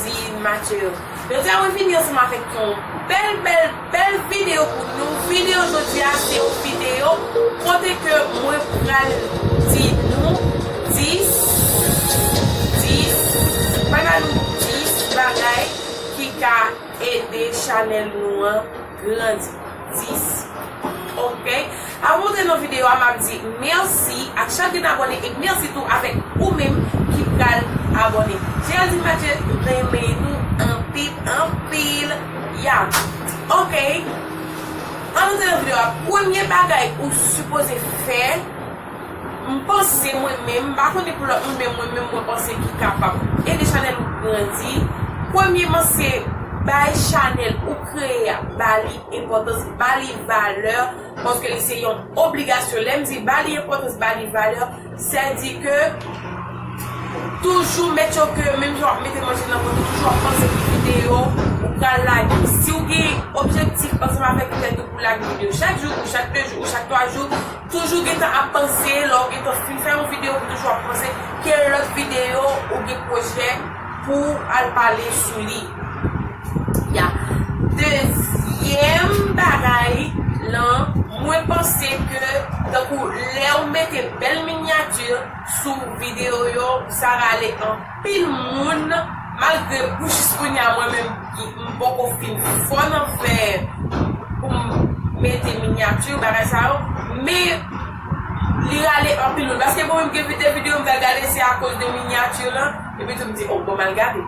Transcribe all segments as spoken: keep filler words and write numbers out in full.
Di Matye yo. Jodi a mwen vini ansanm avèk yon bèl, bèl, bèl videyo pou nou. Videyo jodi a se yon videyo kote ke mwen pral di nou dis, dis, pral ba nou dis bagay ki ka ede chanèl nou an grandi. Dis. Ok? Avan m antre nan videyo a, m ap di mèsi ak chak grenn abòne e mèsi tou avèk ou menm ki pral abòne. Geraldine Mathieu renmen nou anpil, anpil. Ya. Ok. Ann antre nan videyo a. Premye bagay ou sipoze fè, m panse mwen menm, m pa konnen pou lòt moun, men mwen menm, mwen panse ki kapab ede chanèl ou grandi. Premyeman, se bay chanèl ou kreye a, ba li enpòtans, ba li valè, paske li se yon obligasyon. Lè m di ba li enpòtans, ba li valè, sèdi ke toujou mèt yo ke menm jan w ap mete manje nan bouch ou, toujou ap panse pou videyo ou pral lage. Si w gen objektif ansanm avèk tèt ou pou lage videyo chak jou, ou chak de jou, ou chak twa jou, toujou gentan ap panse, lè w gentan fin fè yon videyo, ou toujou ap panse ke lòt videyo ou gen pwojè pou al pale sou li. Ya. Dezyèm bagay lan, mwen panse ke, tankou lè w mete bèl minyati sou videyo yo, sa rale anpil moun, malgre pou jis kounye a, mwen menm, m poko fin fò nan fè pou m mete minyati, bagay sa yo, men li rale anpil moun. Paske mwen menm gen de videyo m fè gade, se akoz de minyati lan, epi tou m di, oh, bon, m al gade.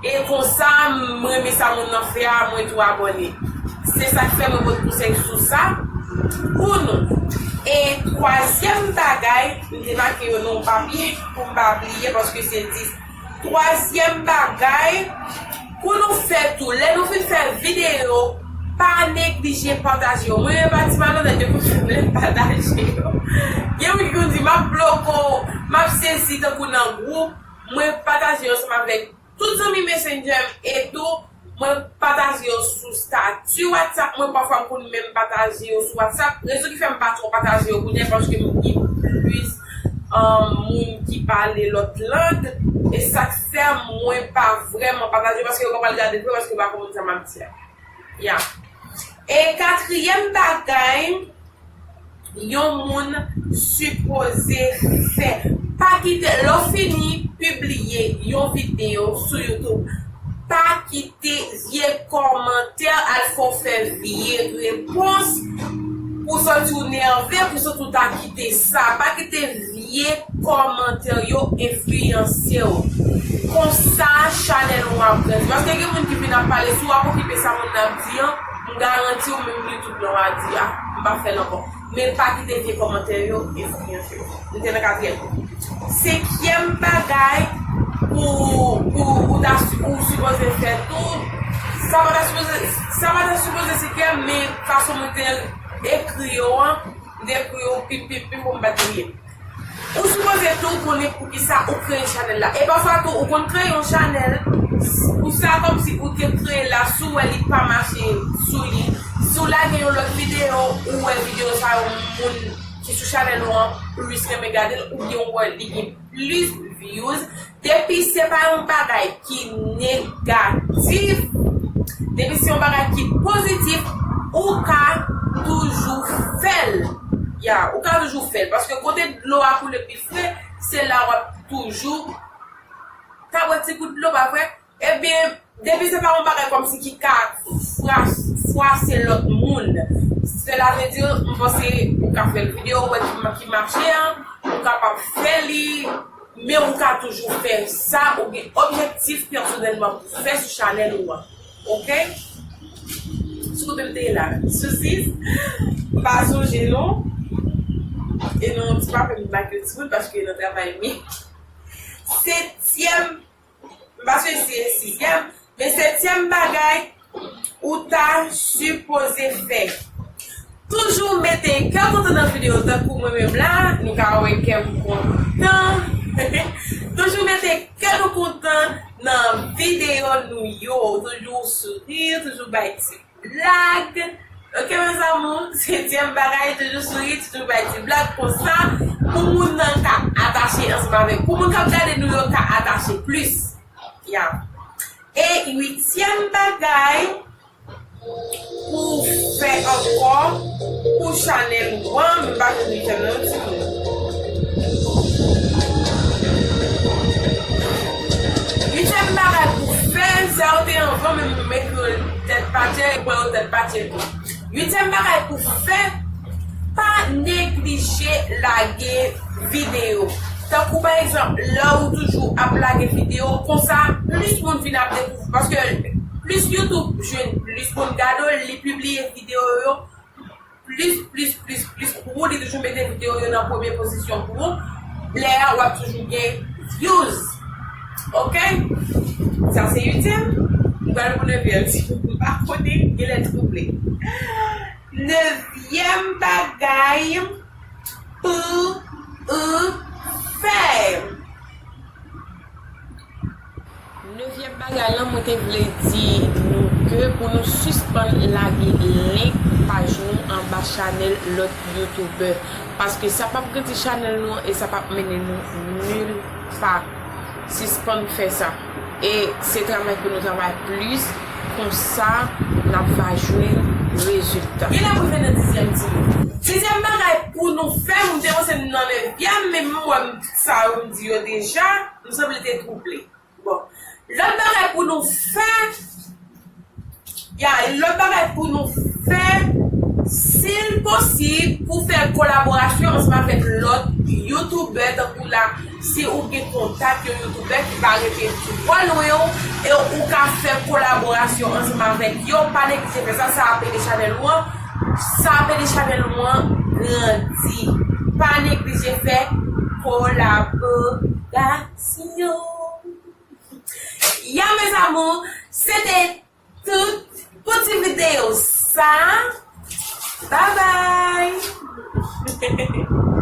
E konsa, m renmen sa moun nan fè a, mwen tou abòne. Se sa k fè mwen pote konsèy sou sa pou nou. E twazyèm bagay, m te make yo nan yon papye pou m pa bliye, paske se dis. Twazyèm bagay, pou nou fè tou, lè nou fin fè videyo, pa neglije pataje yo. Mwen menm pa ti malonèt, depi m fin lè pataje yo. Gen moun ki konn di, m ap bloke w, m ap sezi tankou nan gwoup. Mwen pataje yo ansanm avèk tout zanmi Messenger m e tou, mwen pataje yo sou stati WhatsApp mwen, pafwa m konn menm pataje yo sou WhatsApp. Rezon ki fè m pa twò pataje yo kounye a, paske m gen plis, um, moun ki pale lòt lang, e sa k fè mwen pa vrèman pataje yo, paske yo ka pral gade vre, paske yo pa konprann sa m ap di a. Ya. E katriyèm bagay, yon moun sipoze fè. Pa kite, lè w fini pibliye yon videyo sou YouTube, pa kite vye kòmantè al fè w fè vye repons pou santi w nève, pou santi w ta kite sa. Pa kite vye kòmantè yo enfliyanse w. Konsa, chanèl ou ap grandi. Paske gen moun ki vin ap pale, si w ap okipe sa moun nan ap di an, m garanti w menm YouTube lan w a di a, m pa fè l ankò. Men pa kite vye kòmantè yo enfliyanse w. Nou te nan katriyèm. Senkyèm bagay pou, pou ou ta, ou sipoze fè tou, sa pa ta sipoze, sa pa ta sipoze senkyèm, men fason mwen te ekri yo an, m te ekri yo pi, pi, pi pou m pa t bliye. Ou sipoze tou konnen poukisa ou kreye chanèl la. E pafwa tou, ou konn kreye yon chanèl, pou sa kòmsi ou te kreye l la, si w wè li pa mache sou li, si w lage yon lòt videyo, ou wè videyo sa yo, moun ki sou chanèl ou an plis renmen gade l, oubyen w wè li gen plis views, depi se pa yon bagay ki negatif, depi se yon bagay ki pozitif, ou ka toujou fè l. Ya, ou ka toujou fè l. Paske kote dlo a koule pi fre, se la w ap toujou ka bwè ti gout dlo, pa vre? Ebyen, depi se pa yon bagay kòmsi ki ka fwa-, fwase lòt moun, sela vle di, m panse ou ka fè l videyo, ou wè ki ma-, ki mache an, ou kapab fè li, men ou ka toujou fè sa, ou gen objektif pèsonèlman pou fè sou chanèl ou an. Ok? Sou kote m te ye la. Sou sis, m pa sonje non. E non, ti pa fè m make timoun paske nan travay mi. Setyèm, m pa sonje si se sizyèm, men setyèm bagay ou ta sipoze fè. Toujou mete kè kontan nan videyo, tankou mwen menm la, nou ka wè kè m kontan. Toujou mete kè nou kontan nan videyo nou yo. Toujou souri, toujou bay ti blag. Ok, mes amours, setyèm bagay, toujou souri, toujou bay ti blag. Konsa, pou moun nan ka atache ansanm avèk, pou moun k ap gade nou yo ka atache plis. Ya. E uityèm bagay pou w fè ankò pou chanèl ou an, m pa jwenn uityèm nan, timoun. Uityèm bagay pou w fè, sa yo te anvan, men m ekri yo tèt pa tchè, e pran yo tèt pa tchè tou. Uityèm bagay pou w fè, pa neglije lage videyo. Tankou pa egzanp, lè ou toujou ap lage videyo, konsa plis moun vin ap dekouvri. Paske plis YouTube jwenn plis moun gade w, li pibliye videyo yo plis, plis, plis, plis pou ou, li toujou mete videyo yo nan premye pozisyon pou ou. Lè a, w ap toujou gen views. Oke? Sa se uityèm. M pral pou nevyèm, si m pa konnen, genlè twouble. Nevyèm bagay pou ou fè. Nevyèm bagay lan, mwen te vle di nou ke pou nou sispann lage link paj nou anba chanèl lòt youtubè. Paske sa p ap grandi chanèl nou an e sa p ap mennen nou nil pa. Sispann fè sa. E se travay pou nou travay plis, konsa n ap va jwenn rezilta. Genlè pou fè nan dizyèm ti. Dizyèm bagay pou nou fè, m te panse m nan nevyèm, men m wè m, sa yo m di yo deja, m sanble te twouble. Bon. Lòt bagay pou nou fè, ya, lòt bagay pou nou fè, si l posib, pou fè kolaborasyon ansanm avèk lòt youtubè, tankou la, si ou gen kontak yon youtubè ki pa rete twò lwen w, e ou ka fè kolaborasyon ansanm avèk yo, pa neglije fè sa, sa ap ede chanèl ou an, sa ap ede chanèl ou an grandi. Pa neglije fè kolaborasyon. Ya, mes amours, se te tout pou ti videyo sa. Bye bye!